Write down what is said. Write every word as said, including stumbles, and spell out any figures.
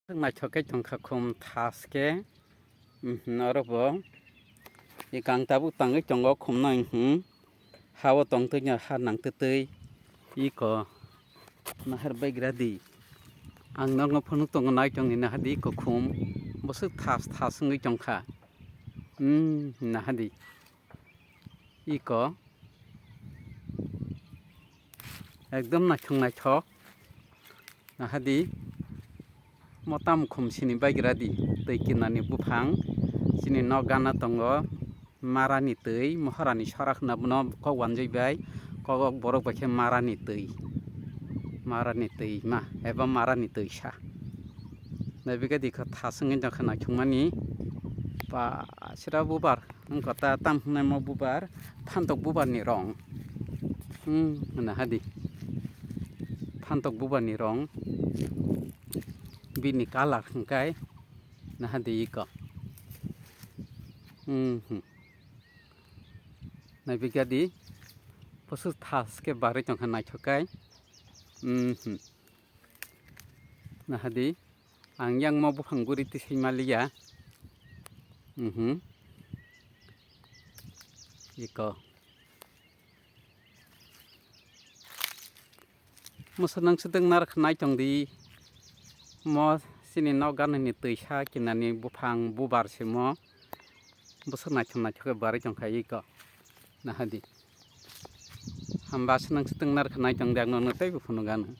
Naithok khe tongkha khum thas khe. Mhm, oro bo. I kang tabuk tangwi tongo khum no, mhm. Ha o tongtwi no ha nangtwi twi. Iko. Nahar baigra di. Ang nokno phunuk tongo nai tongni naha di iko khum. Bwswk thas thas wngwi tongkha. Hmm, naha di. Iko. Ekdom naithok naithok. Naha di. Mo tamo khum sini baigra di. Twi kinani buphang. Chini nok gana tongo. Marani twi, mohorani sora khna bono kok wanjwi bai, kok borok bai khe marani twi, marani twi ma, eba marani twi sa. Naibikhe di kha thas wngwi tongkha naithokmani, ba sira bubar, wngkha ta tam hwnwi mo bubar, phantok bubarni rong, hmm, hwnna hadi, phantok bubarni rong, bini colour hwnkhe, naha di iko, hmm, hmm. Naibikha di, bwswk thas khe barwi tongkha naithok kai. Mhm. Naha di, ang yang mo buphang guri tisai maliya. Mhm. Iko. Mwswk nang swtwk narwk nai tong di. Mo chini nok ganani twisa kinani buphang bubar se mo. Bwswk naithok naithok khe barwi tongkha iko. Naha di. Hamba swk nang swtwk narwk nai tong di, ang nono teibo phunuk gana.